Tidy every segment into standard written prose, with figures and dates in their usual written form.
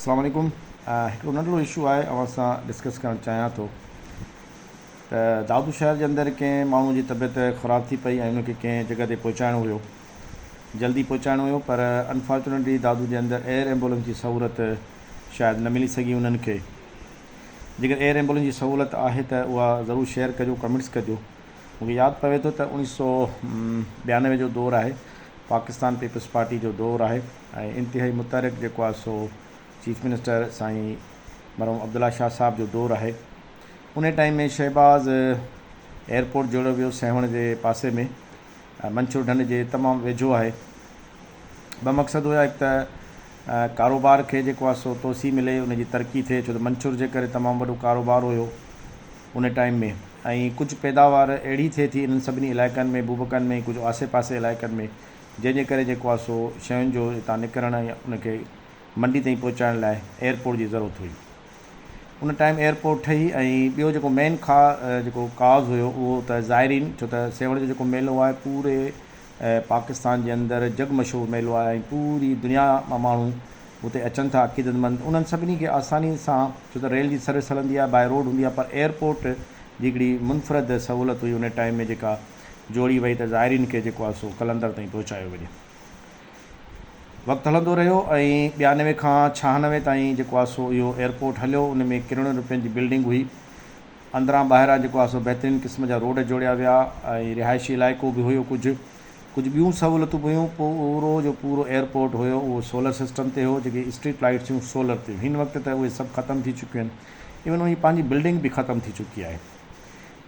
اسلام عليڪم هڪڙو ننڍڙو اشو آهي اوهان سان ڊسڪس ڪرڻ چاهيان ٿو ته دادو شهر جي اندر ڪنهن ماڻهو جي طبيعت خراب ٿي پئي ۽ ان کي ڪنهن جڳهه تي پهچائڻو هيو جلدي پهچائڻو هيو پر انفارچونيٽلي دادو جي اندر ايئر ايمبولنس جي سهولت شايد نه ملي سگهي انهن کي جيڪر ايئر ايمبولنس جي سهولت آهي ته اها ضرور شيئر ڪجو ڪمينٽس ڪجو مون کي ياد پوي ٿو ته اوڻيھ سو ٻيانوي جو دور آهي پاڪستان پيپلز پارٽي جو دور آهي ۽ انتهائي متحرڪ جيڪو آهي سو چيف منسٽر سائين مرحوم عبدالله شاهه صاحب جو دور آهي انهي ٽائيم ۾ شهباز ايئرپورٽ جوڙيو ويو سيوهڻ جي پاسي ۾ منڇر ڍنڍ جي تمام ويجهو آهي ٻه مقصد هيا هڪ ته ڪاروبار کي جيڪو آهي سو توسيع ملي ان جي ترقي ٿئي ڇو ته منڇر جي ڪري تمام وڏو ڪاروبار هيو ان ٽائيم ۾ ۽ ڪجهه پيداوار اهڙي ٿئي ٿي انهن سڀني علائقن ۾ بوبڪن ۾ ڪجهه آسي پاسي علائقن ۾ جنهن جي ڪري جيڪو آهي سو شين جو هتان نڪرڻ ۽ ان کي منڊي تائين پهچائڻ لاء ايئرپورٽ جي ضرورت هئي. ان ٽائيم ايئرپورٽ ٺهي ۽ ٻيو جيڪو مين کا جيڪو ڪاز هيو اهو ته زائرين ڇو ته سيوهڻ جو جيڪو ميلو آهي پوري پاڪستان جي اندر جڳ مشهور ميلو آهي ۽ پوري دنيا مان ماڻهو اتي اچن ٿا عقيدتمند انهن سڀني کي آساني سان ڇو ته ريل جي سروس هلندي آهي باء روڊ هوندي آهي پر ايئرپورٽ جي هڪڙي منفرد سهولت هئي ان ٽائيم ۾ جيڪا جوڙي وئي ته زائرين کي جيڪو آهي سو قلندر تائين پهچايو وڃي. وقت هلندو رهيو ۽ ٻيانوي کان ڇهانوي تائين جيڪو آهي سو اهو ايئرپورٽ هليو ان ۾ ڪروڙين روپين جي بلڊنگ هئي. اندران ٻاهران جيڪو آهي سو بهترين قسم جا روڊ جوڙيا ويا ۽ رهائشي علائقو به هيو ڪجهه ڪجهه ٻيون سهولتون به هيون پورو جو پورو ايئرپورٽ هيو اهو سولر سسٽم تي هو جيڪي اسٽريٽ لائيٽس هيون سولر تي هن وقت ته اهي سڀ ختم ٿي چڪيون آهن ايون ان جي پنهنجي بلڊنگ به ختم ٿي چڪي آهي.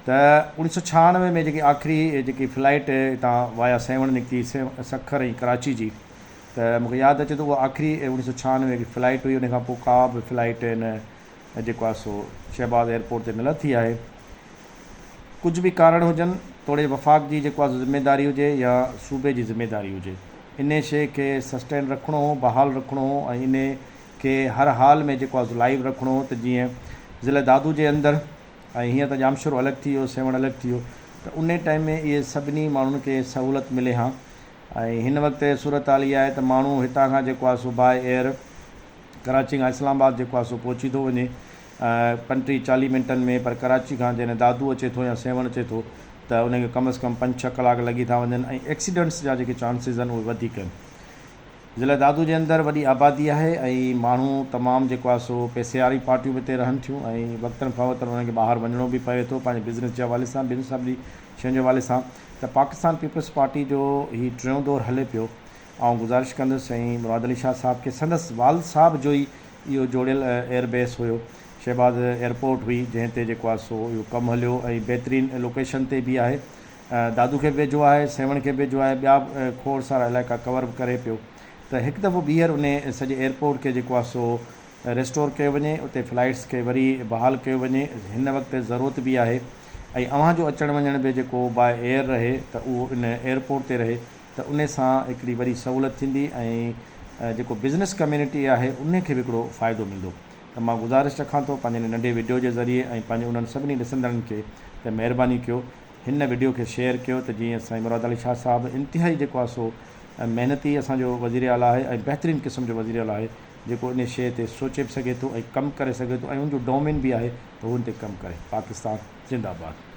ته اوڻيھ سو ڇهانوي ۾ جيڪي آخري جيڪي فلائيٽ هتان وايا سيوهڻ نڪتي سکر ۽ ڪراچي جي ته مونکي ياد اچي ٿو اها آخري اوڻيھ سو ڇهانوي جي فلائيٽ هئي ان کان پوء ڪا به فلائيٽ هن جيڪو آهي سو شهباز ايئرپورٽ تي نه لٿي آهي ڪجهه به ڪارڻ هجن توڙي وفاق جي جيڪو آهي ذميداري هجي يا صوبي جي ذميداري هجي انهي شيء کي سسٽين رکڻو هو بحال رکڻو هو ۽ انهي کي هر حال ۾ جيڪو آهي لائيو رکڻو هو ته جيئن ضلع دادو جي اندر ۽ هينئر ته ڄامشورو الڳ ٿي ويو، سيوهڻ الڳ ٿي ويو ته انهي ٽائيم ۾ اهي سڀني ماڻهن کي سهولت ملي هان ۽ هن وقت صورتحال اها آهي ته ماڻهو هتان کان جيڪو آهي سو باء ايئر ڪراچي کان اسلام آباد جيڪو آهي سو پهچي ٿو وڃي پنٽيهه چاليهه منٽن ۾ پر ڪراچي کان جڏهن دادو اچي ٿو يا سيوهڻ اچي ٿو ته ان کي ڪم از ڪم پنج ڇهه ڪلاڪ لڳي ٿا وڃن ۽ ايڪسيڊنٽس جا جيڪي چانسز آهن اهي وڌيڪ آهن. ضلع دادو جي اندر وڏي آبادي آهي ۽ ماڻهو تمام جيڪو آهي سو پئسي واري پارٽيون به اتي رهن ٿيون ۽ وقتن فوقتن انهن کي ٻاهر وڃڻو به پوي ٿو پنهنجي بزنس جي حوالي سان ٻين سڀني شين جي حوالي سان ته پاڪستان پيپلز پارٽي جو هي ٽيون دور هلي پيو آئون گذارش ڪندس سائين مراد علي شاهه صاحب کي سندس والد صاحب جو ئي اهو جوڙيل ايئر بيس هيو شهباز ايئرپورٽ هئي جنهن تي جيڪو آهي سو اهو ڪم هليو ۽ بهترين لوڪيشن تي به آهي دادو کي به ويجهو آهي، سيوهڻ کي به ويجهو آهي، ٻيا به کوڙ سارا علائقا ڪور به ڪري پيو ته هڪ دفعو ٻيهر انهي سڄي ايئرپورٽ کي جيڪو آهي سو ريسٽور ڪيو وڃي، اتي فلائيٽس کي وري بحال ڪيو وڃي، هن وقت ضرورت به آهي ۽ اوهان جو اچڻ وڃڻ به جيڪو باء ايئر رهي ته اهو ان ايئرپورٽ تي رهي ته انهي سان هڪڙي وڏي سهولت ٿيندي ۽ جيڪو بزنس ڪميونٽي آهي انهي کي به هڪڙو فائدو ملندو ته مان گذارش رکان ٿو پنهنجي هن ننڍي وڊيو جي ذريعي ۽ پنهنجي انهن سڀني ڏسندڙن کي ته مهرباني ڪيو هن وڊيو کي شيئر ڪيو ته جيئن سائين مراد علي شاهه صاحب انتهائي جيڪو آهي سو محنتي اسان جو وزير اعليٰ آهي ۽ بهترين قسم جو وزير اعليٰ آهي جيڪو ان شيء تي سوچي به سگهي ٿو ۽ ڪم ڪري سگهي ٿو ۽ ان جو ڊومين به آهي ته هو ان تي ڪم ڪري پاڪستان زنده آباد.